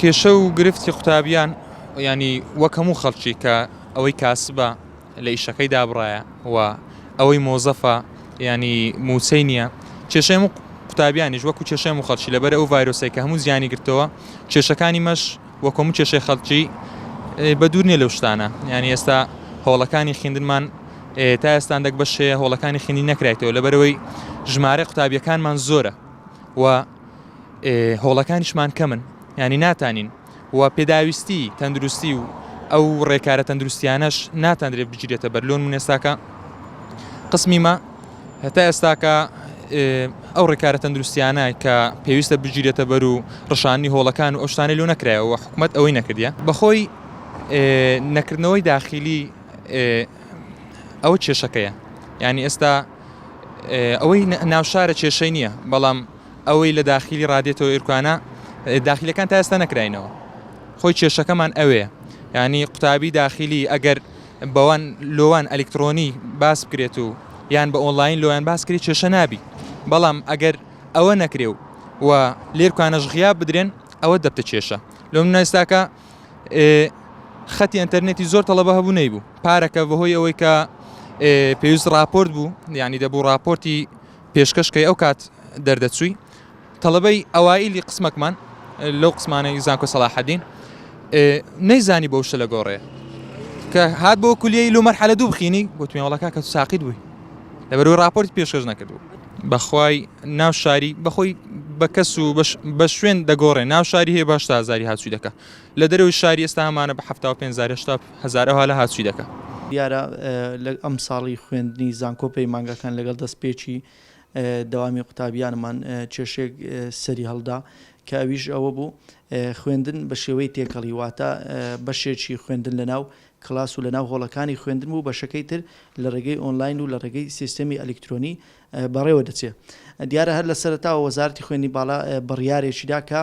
کێشە و گرفتی قوتابیان یانی وەک هەموو خەڵکی کە ئەوەی کاسبە لە ئیشەکەی دابڕایە و ئەوەی مۆزەفە ینی موچەی نییە کێشەی هەموو قوتابیانیش وەکو کێشەی هەموو خەڵکی لەبەر ئەو ڤایرۆسەی کە هەموو زیانی گرتەوە کێشەکانی مەش وەکو هەموو کێشەی خەڵکی بە دوور نییە لەو شتانە یانی ئێستا هۆڵەکانی خوێندنمان تا ئێستا هەندێک بەش هەیە هۆڵەکانی خوێندنی نەکرایتەوە لەبەرەوەی ژمارەی قوتابیەکانمان زۆرە و هۆڵەکانیشمان کەمن یانی ناتانین و پێداویستی تەندروستی و ئەو ڕێکارە تەندروستیانەش ناتاندرێت بگیرێتە بەر لۆن من ئێستاکە قسمی مە هەتا ئێستاکە ئەو ڕێکارە تەندروستیانە کە پێویستە بگیرێتە بەر و ڕشانی هۆڵەکان و ئەو شتانەی لۆ نەکرایەوە حکومت ئەوەی نەکردە بەخۆی نەکردنەوەی داخلی ئەوە کێشەکەیە یعنی ئێستا ئەوەی ناوشارە کێشەی نییە بەڵام ئەوەی لە داخیلی ڕادێتەوە ئیرکانە داخیلەکان تا ئێستا نەکراینەوە خۆی کێشەکەمان ئەوێ ینی قوتابی داخیلی ئەگەر بەوان لۆوان ئەلکترۆنی باس بکرێت و یان بە ئۆنلاین لۆیان باس کرێت کێشە نابی بەڵام ئەگەر ئەوە نەکرێ و و لێرکانەش غیاب بدرێن ئەوە دەبتە کێشە لۆ من ئێستاکە خەتی ئەتەرنێتی زۆر تەڵەبە هەبوو نەیبوو پارەکە بەهۆی ئەوەی کە پێویست راپۆرت بوو ینی دەبوو راپۆرتی پێشکەش کەی ئەو کات دەردەچووی تەڵەبەی ئەوایلی قسمەکمان لەو قسمانەی زانکۆ سەڵاحەدین نەیزانی بەو شتە لە گۆڕێ کە هات بۆ کولیەی لۆ مەرحەلە دوو بخینی گوتمی وەڵا کاکە تو ساقیت بووی لەبەرەوەی راپۆرت پێشکەش نەکردبوو بەخوای ناو شاری بەخۆی بە کەس و بە شوێن دەگۆڕێ ناو شاری هەیە بە 80 هزاری هاچوی دەکا لە دەرەوەی شاری ئێستا هەمانە بە 75 هزار 80 هزار ئەوها لە هاچوی دەکا. دیارە لە ئەمساڵی خوێندنی زانکۆ پەیمانگاکان لەگەڵ دەستپێکی دەوامی قوتابیانمان کێشەیەک سەری هەڵدا کە ئەویش ئەوە بوو خوێندن بە شێوەی تێکەڵی واتە بەشێکی خوێندن لەناو کلاس و لەناو هۆڵەکانی خوێندن بوو بەشەکەی تر لە ڕێگەی ئۆنلاین و لە ڕێگەی سیستەمی ئەلیکترۆنی بەڕێوە دەچێ. دیارە هەر لە سەرەتاوە وەزارەتی خوێندنی باڵا بڕیارێکی دا کە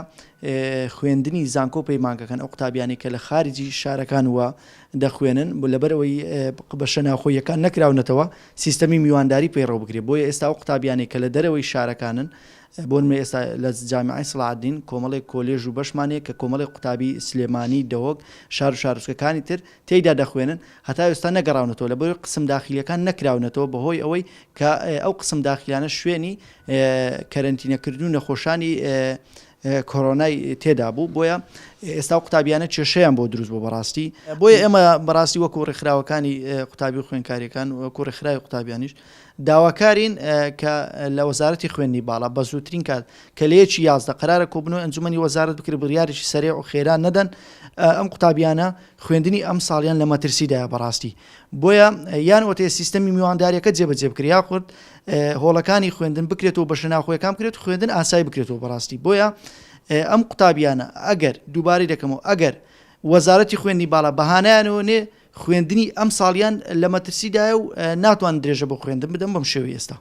خوێندنی زانکۆ و پەیمانگەکان ئەو قوتابیانەی کە لە خارجی شارەکان وە دەخوێنن لەبەرئەوەی بەشە ناوخۆییەکان نەکراونەتەوە سیستەمی میوانداری پەیڕەو بکرێت بۆیە ئێستا ئەو قوتابیانەی کە لە دەرەوەی شارەکانن بۆ نمونە ئێستا لە جامیعەی سڵاحەدین کۆمەڵێک کۆلێژ و بەشمان هەیە کە کۆمەڵێک قوتابی سلێمانی، دهۆک، شار و شارۆچکەکانی تر تێیدا دەخوێنن هەتا ئێستا نەگەڕاونەتەوە لەبەرئەوەی قسم داخیلیەکان نەکراونەتەوە بەهۆی ئەوەی کە ئەو قسم داخیلانە شوێنی کەرەنتینەکردن و نەخۆشانی کۆرۆنای تێدا بوو بۆیە ئێستا قوتابیانە کێشەیان بۆ دروست بۆ بەڕاستی بۆیە ئێمە بەڕاستی وەکو ڕێکخراوەکانی قوتابی و خوێنکاریەکان وەکو ڕێکخراوی قوتابیانیش داواکارین کە لە وەزارەتی خوێندنی باڵا بە زووترین کات کە لە یەکی 11 قەرارە کۆبوونەوەی ئەنجومەنی وەزارەت بکرێت بڕیارێکی سەریع و خێرا نەدەن ئەم قوتابیانە خوێندنی ئەمساڵیان لە مەترسیدایە بەڕاستی بۆیە یان ئەوەتەیە سیستەمی میوانداریەکە جێبەجێ بکرێت یاخود هۆڵەکانی خوێندن بکرێتەوە بەشە ناوخۆیەکان بکرێت خوێندن ئاسایی بکرێتەوە بەڕاستی بۆیە ئەم قوتابیانە ئەگەر دووبارەی دەکەمەوە ئەگەر وەزارەتی خوێندنی باڵا بەهانایانەوە نێ خوێندنی ئەمساڵیان لە مەترسیدایە و ناتوانن درێژە بۆ خوێندن بدەن بەم شێوەی ئێستا.